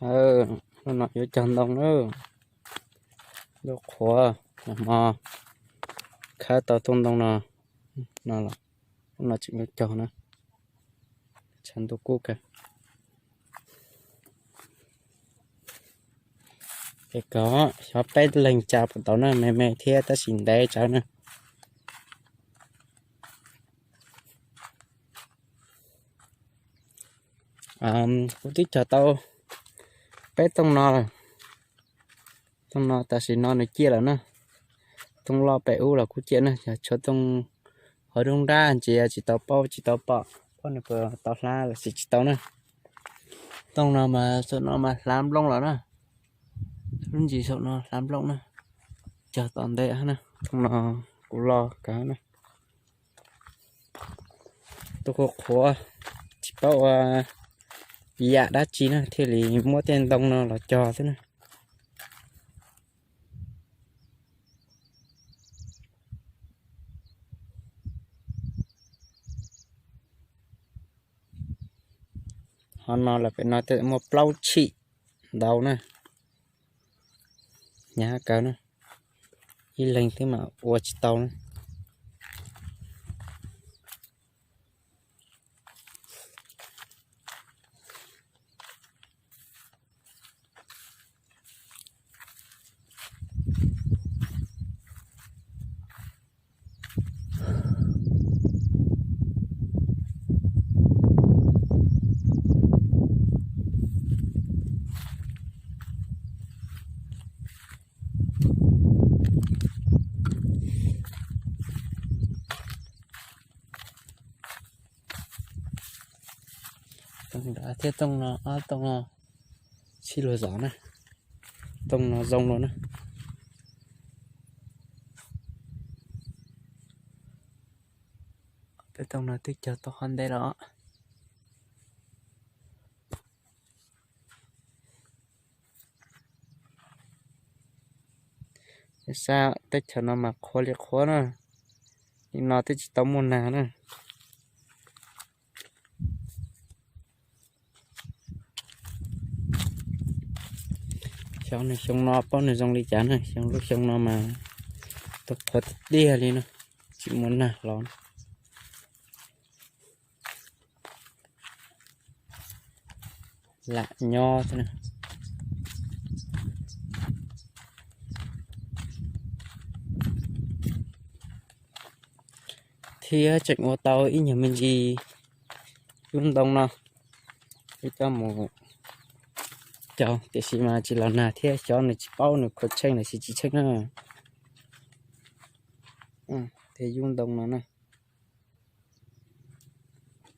Hnub no yuav cog ntoo na, yuav qhuav, hmo khawb tau tug ntoo no, no los hnub no tseem yuav cog na, tshav ntuj kub kawg. Es kom xyov peb leeg tsa puas tau na, me me thiab tab sis ntev tsawv na. Kuv twb cog tau peb tooj no lawm. Tooj no tam sim no nws ciaj lawm na. Tooj loj pem ub los kuj ciaj na, yog tshuav tooj hauv rooj nrab ntsia tsis tau paub tsis tau pom, paub nws puas tau hlab los sis tsis tau na. Tooj no mas saum no mas hlab nplooj lawm na. Lub ntsis saum no hlab nplooj na. Cog tom ntej na, tooj no kuv lo kawg na. Tuaj qhuav qhuav, tsis paub ua yam dab tsi na thiaj li muab tej ntoo no los cog xwb na. Ho no los pem no tej muaj plaub tshim ntau na. Hnyav kawg na, ib leeg twb mam ua tsis tau na. Tooj nrad thiab tooj no, ob tooj no sib luag zov na. Tooj no zoo lawm na. Tej tooj no twb cog tau qhov ntev los. Sab teb chaws no mas qhuav li qhuav na, nim no twb tsis tau muaj nag na. Xyov nws xyoo no paub nws zoo li cas na, xyoo lub xyoo no mas twb qhuav tiag tiag li na, tsis muaj nag los. Lam nyob xwb na. Thiab tseem ua tau ib nyuag me ntsis lub ntoo no, ib coj mus cog, tiam sis mas tsis los nag thiab xyov nws tsis paub nws khuav tsheej los sis tsis tsheej na. Thiab yub ntoo no na,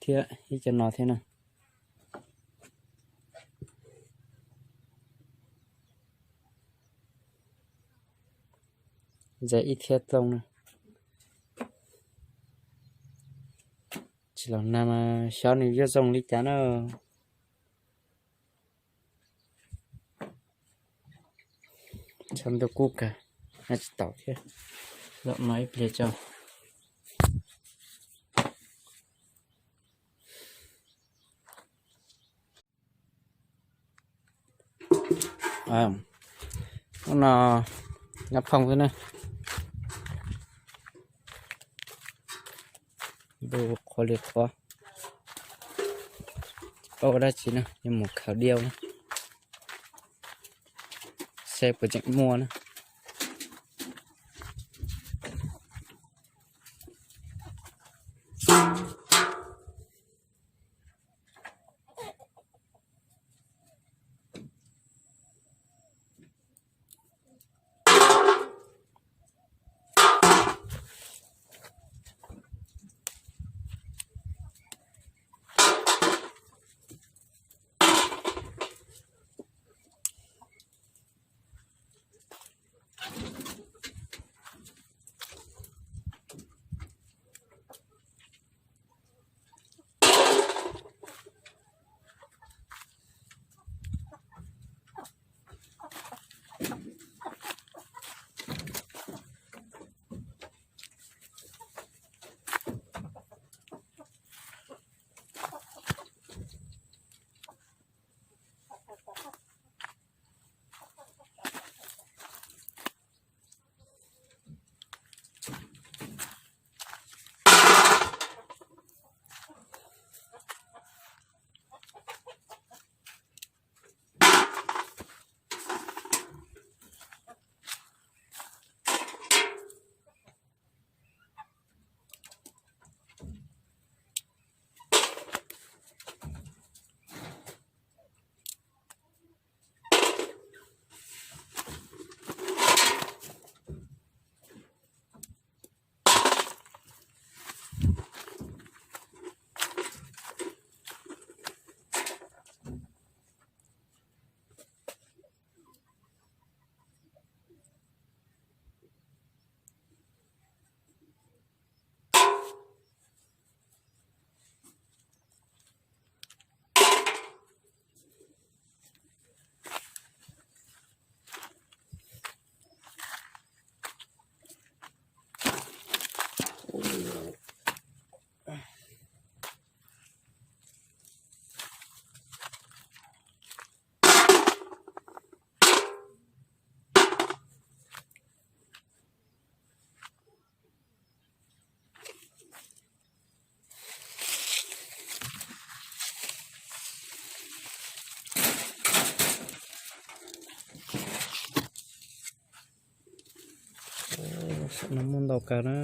thiab ib co no thiab na. Ze ib thiab tooj na. Tsis los nag mas xyov nws yuav zoo li cas na. Tshav ntuj kub kawg, nyob tsis tau thiab. Zaum no ib pliag tso. Hnub no nyob phooj xwb na. Ntuj qhuav li qhuav, tsis paub ua dab tsi na, yuav mus khaws diau na, seb puas tseem muaj na. No muaj ntau kawg na.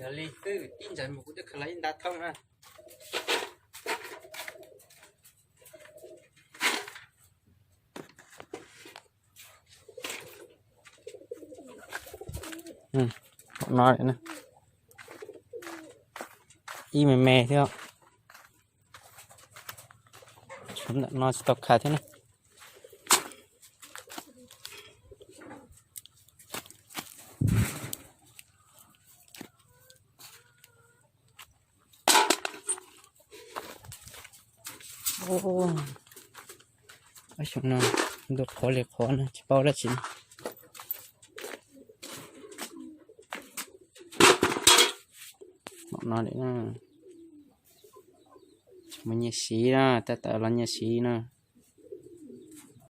Yog li xwb, ib ntsais muag kuv twb khaws los ib nta thoob na. No, ib me me thiab. Tshuav ntawm no tsis tau khaws thiab na. Ob xyoo no ntuj qhuav li qhuav no tsis paub dab tsi. Nom no li, tsis muaj nyiaj siv na, tab tom los nyiaj siv na.